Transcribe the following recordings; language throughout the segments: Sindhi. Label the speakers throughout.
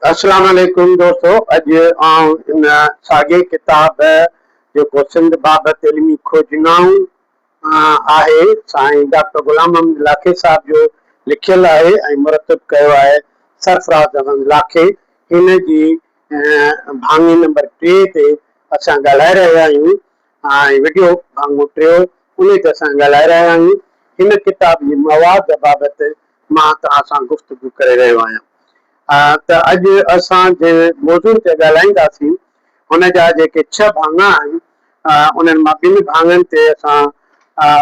Speaker 1: اسلام عليڪم دوستو اڄ آئون ان ساڳئي ڪتاب جيڪو سنڌ بابت علمي کوجنائون آهي سائين ڊاڪٽر غلام محمد لاکي صاحب جو لکيل آهي ۽ مرتب ڪيو آهي سرفراز احمد لاکي هن جي ڀاڱي نمبر 3 تي اسان ڳالهائي رهيا آهيون ۽ وڊيو ڀاڱو ٽيو انهي تي اسان ڳالهائي رهيا آهيون هن ڪتاب جي مواد بابت مان توهان سان گفتگو ڪري رهيو آهيان ته اڄ اسان جنهن موضوع تي ڳالهائينداسين ان جا جيڪي ڇهه ڀاڱا آهن انهن مان ٻن ڀاڱن تي اسان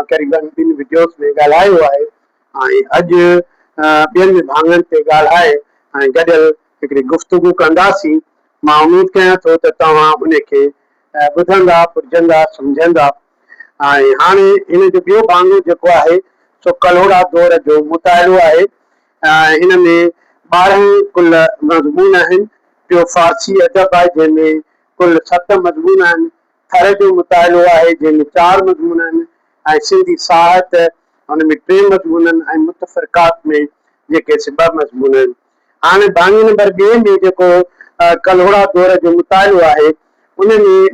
Speaker 1: قريبن ٻن وڊيوز ۾ ڳالهايو آهي ۽ اڄ ٻين ڀاڱن تي ڳالهائي ۽ گڏيل هڪڙي گفتگو ڪنداسين. مان اميد ڪيان ٿو ته توهان ان کي ٻڌندا، پرجهندا، سمجهندا. ۽ هاڻي هن جو ٻيو ڀاڱو جيڪو آهي سو ڪلهوڙا دور جو مطالعو آهي. هن ۾ 12 ڪل مضمون آهن. ٽيو فارسي ادب آهي جنهن ۾ ڪل ست مضمون آهن. ٿر جو مطالعو آهي جنهن ۾ چار مضمون آهن ۽ سنڌي ساهت ان ۾ ٽي مضمون آهن ۽ متفرقات ۾ جيڪي سي ٻه مضمون آهن. هاڻي ڀاڱي نمبر ٻئي ۾ جيڪو ڪلهوڙا دور جو مطالعو آهي، ان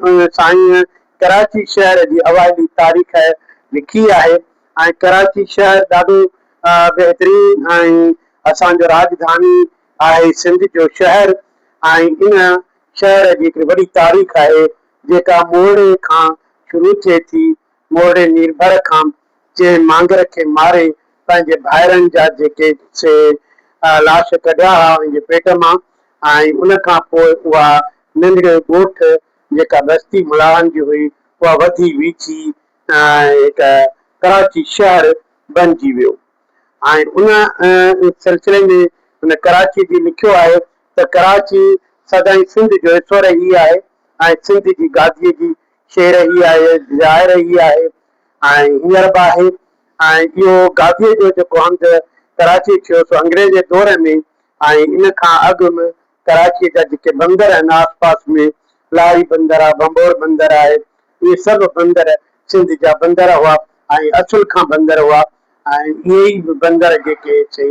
Speaker 1: ۾ سائينء ڪراچي شهر جي اوائلي تاريخ لکي آهي ۽ ڪراچي شهر ڏاڍو بهترين ۽ اسان جو راڄڌاني آهي سنڌ جو شهر ۽ ان شهر جي هڪڙي وڏي تاريخ آهي جيڪا مورڙي کان شروع ٿئي ٿي، مورڙي ميربحر کان جنهن مانگر کي ماري پنهنجي ڀائرن جا جيڪي سي لاش ڪڍيا ها ان جي پيٽ مان ۽ ان کان پوء اها ننڍڙي ڳوٺ جيڪا بستي ملاحن جي هئي اها وڌي ويجهي هڪ ڪراچي شهر بنجي ويو ۽ ان سلسلي ۾ هن ڪراچي جي لکيو آهي ته ڪراچي سدائين سنڌ جو حصو رهي آهي ۽ سنڌ جي گاديء جي شيء رهي آهي، جاء رهي آهي ۽ هينئر به آهي ۽ اهو گاديء جو جيڪو هنڌ ڪراچي ٿيو سو انگريزي دور ۾ ۽ ان کان اڳ م ڪراچيء جا جيڪي بندر آهن آس پاس ۾ لاهري بندر آهي، ڀنڀور بندر آهي، اهي سڀ بندر سنڌ جا بندر هئا ۽ اصل کان بندر هئا ۽ اهي ئي بندر جيڪي سي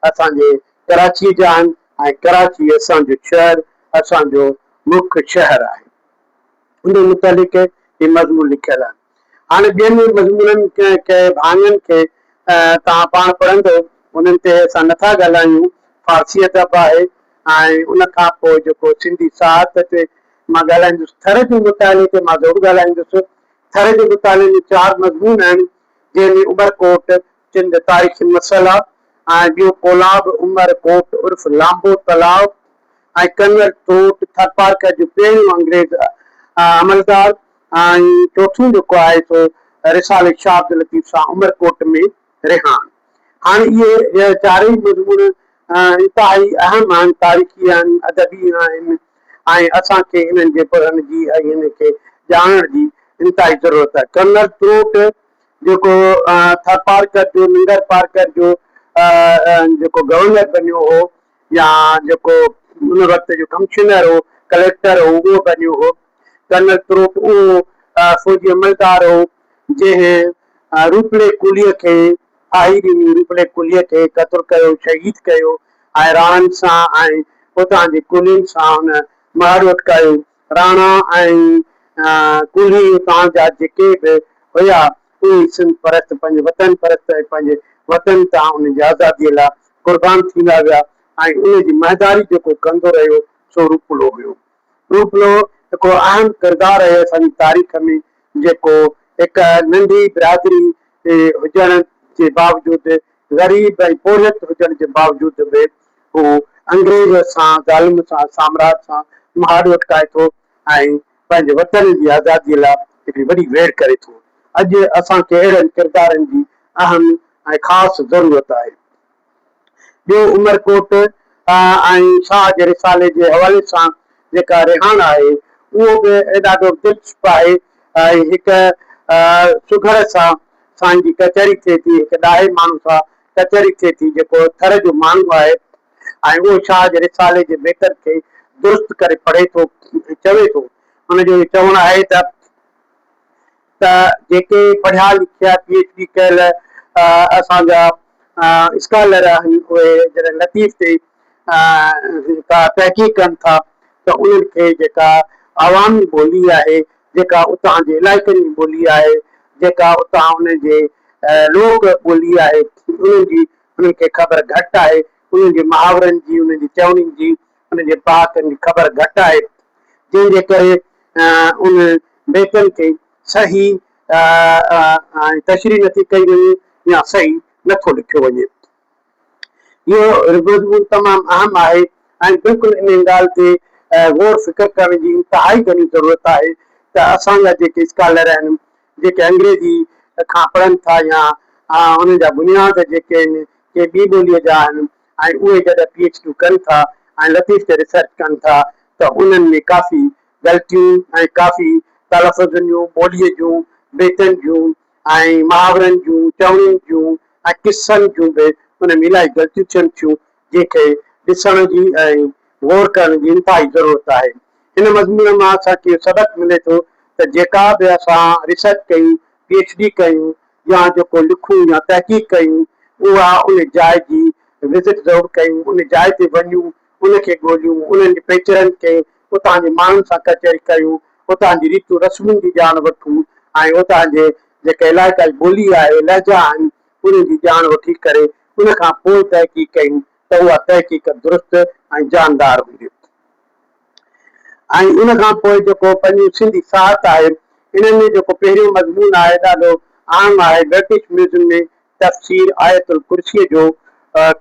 Speaker 1: اسان جي ڪراچيء جا آهن ۽ ڪراچي اسان جو شهر اسان جو مک شهر آهي. ان متعلق هي مضمون لکيل آهن. هاڻي ٻين مضمونن ڪي ڀاڱن کي توهان پاڻ پڙهندو، انهن تي اسان نٿا ڳالهايون. فارسي ادب آهي ۽ ان کان پوء جيڪو سنڌي ساهت تي مان ڳالهائيندس. ٿر جي مطالعي تي مان ضرور ڳالهائيندس. ٿر جي مطالعي ۾ چار مضمون آهن، جنهن ۾ عمر ڪوٽ، چند تاريخي مسئلا ۽ ٻيو ڪولاب، عمر ڪوٽ عرف لانبو تلاء ۽ ڪنور ٽوٽ، ٿرپارڪر جو پهريون انگريز عملدار ۽ چوٿون جيڪو آهي سو رسالي شاهه عبداللطيف سان عمرڪوٽ ۾ رهاڻ. هاڻي اهي چارئي مضمون انتهائي اهم آهن، تاريخي آهن، ادبي آهن ۽ اسان کي انهن جي پڙهڻ جي ۽ انهن کي ڄاڻڻ جي انتهائي ضرورت آهي. ڪنور ٽوٽ جيڪو ٿرپارڪر جو ننگر پارڪر جو جيڪو گورنر بنيو هو يا جيڪو ان وقت جو ڪمشنر هو، ڪليڪٽر هو، اهو بنيو هو. ڪرنل تروٽ اهو فوجي عملدار هو، جنهن روپلي ڪولهيء کي ڦاهي ڏني، روپلي ڪولهيء کي قتل ڪيو، شهيد ڪيو ۽ راڻن سان ۽ اتان جي ڪولهين سان هن مهاڏو اٽڪايو. راڻا ۽ ڪولهي اتان جا جيڪي به هيا، اهي سنڌ پرست، پنهنجي وطن پرست ۽ پنهنجي وطن تان ان جي آزاديء لاء قربان ٿيندا ويا ۽ ان جي مهداري جيڪو ڪندو رهيو سو روپلو هيو. روپلو هڪڙو اهم ڪردار آهي اسان جي تاريخ ۾ جيڪو هڪ ننڍي برادري هجڻ جي باوجود غريب ۽ پورهيت هجڻ جي باوجود به هو انگريز سان ظالم سان سامراج سان مهاڏو اٽڪائي ٿو ۽ پنهنجي وطن جي آزادي لاء هڪڙي وڏي ويڙهه ڪري ٿو. اڄ اسان کي اهڙن ڪردارن جي اهم ۽ خاص ضرورت آهي. ٻيو عمرڪوٽ ۽ شاهه جي رسالي جي حوالي سان جيڪا رهاڻ آهي، اهو به ڏاڍو دلچسپ آهي ۽ هڪ سگهڙ سان سائين جي ڪچهري ٿئي ٿي، هڪ ڏاهي ماڻهو سان ڪچهري ٿئي ٿي، جيڪو ٿر جو ماڻهو آهي ۽ اهو شاهه جي رسالي جي بيتن کي درست ڪري پڙهي ٿو ۽ چوي ٿو. ان جو اهو چوڻ آهي ته. ته جيڪي پڙهيا لکيا پي ايڇ ڊي ڪيل اسان جا اسڪالر آهن اهي جڏهن لطيف تي ڪا تحقيق ڪن ٿا ته انهن کي جيڪا عوامي ٻولي آهي، جيڪا اتان جي علائقن جي ٻولي آهي، جيڪا اتان انهن جي لوڪ ٻولي آهي، انهن جي انهن کي خبر گهٽ آهي، انهن جي محاورن جي، انهن جي چوڻين جي، انهن جي پهاڪن جي خبر گهٽ آهي، جنهن جي ڪري انهن بيتن کي صحيح تشريح نٿي ڪئي وڃي يا صحيح نٿو لکيو وڃي. اهو مضمون تمام اهم آهي ۽ بلڪل انهي ڳالهه تي غور فڪر ڪرڻ جي انتهائي گهڻي ضرورت آهي ته اسان جا جيڪي اسڪالر آهن جيڪي انگريزي کان پڙهن ٿا يا انهن جا بنياد جيڪي آهن ڪي ٻي ٻوليء جا آهن ۽ اهي جڏهن پي ايڇ ڊيون ڪن ٿا ۽ لطيف تي ريسرچ ڪن ٿا ته انهن ۾ ڪافي غلطيون ۽ ڪافي تلفظن جون، ٻوليء جون، بيتن جون ۽ محاورن جون، چوڻين جون ۽ قصن جون به ان ۾ الاهي غلطيون ٿين ٿيون، جنهن کي ڏسڻ جي ۽ غور ڪرڻ جي انتهائي ضرورت آهي. هن مضمون مان اسان کي اهو سبق ملي ٿو ته جيڪا به اسان ريسرچ ڪيون، پي ايڇ ڊي ڪيون يا جيڪو لکون يا تحقيق ڪيون، اها ان جاء جي وزٽ ضرور ڪيون، ان جاء تي وڃون، ان کي ڳوليون، انهن جي پيچرن کي، اتان جي ماڻهن سان ڪچهري ڪيون، اتان جي ريتون رسمن جي ڄاڻ وٺون ۽ اتان جي جيڪا علائقائي ٻولي آهي، لهجا آهن، انهن جي ڄاڻ وٺي ڪري ان کان پوء تحقيق ڪيون ته اها تحقيق درست ۽ جاندار هوندي. ۽ ان کان پوء جيڪو پنجون سنڌي ساهت آهي، ان ۾ جيڪو پهريون مضمون آهي ڏاڍو اهم آهي، برٽش ميوزيم ۾ تفسير آيت الڪرسيء جو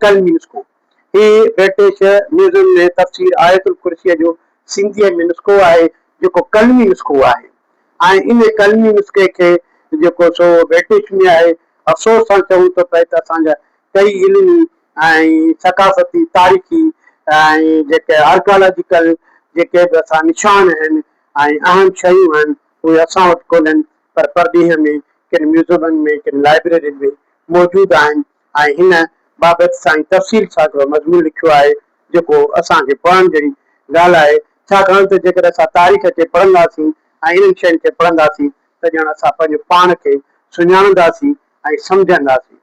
Speaker 1: قلمي نسخو. هي برٽش ميوزيم ۾ تفسير آيت الڪرسيء جو سنڌيء ۾ نسخو آهي، جيڪو قلمي نسخو آهي ۽ ان قلمي نسخي کي جيڪو سو برٽش ۾ آهي. افسوس سان چوڻو ٿو پئي ته اسان جا ڪئي علمي ۽ ثقافتي، تاريخي ۽ جيڪي آرڪيالاجيڪل جيڪي به اسان نشان آهن ۽ اهم شيون آهن، اهي اسان وٽ ڪونهن، پر پرڏيهه ۾ ڪن ميوزمن ۾، ڪن لائبريرين ۾ موجود آهن. ۽ هن بابت سائين تفصيل سان هڪڙو مضمون لکيو آهي جيڪو اسان کي پڙهڻ جهڙي ڳالهه آهي ڇاڪاڻ ته جيڪڏهن اسان تاريخ کي پڙهنداسين ۽ انهن شين کي پڙهنداسين ته ڄڻ اسان پنهنجو پاڻ کي سڃاڻنداسين ۽ سمجهنداسين.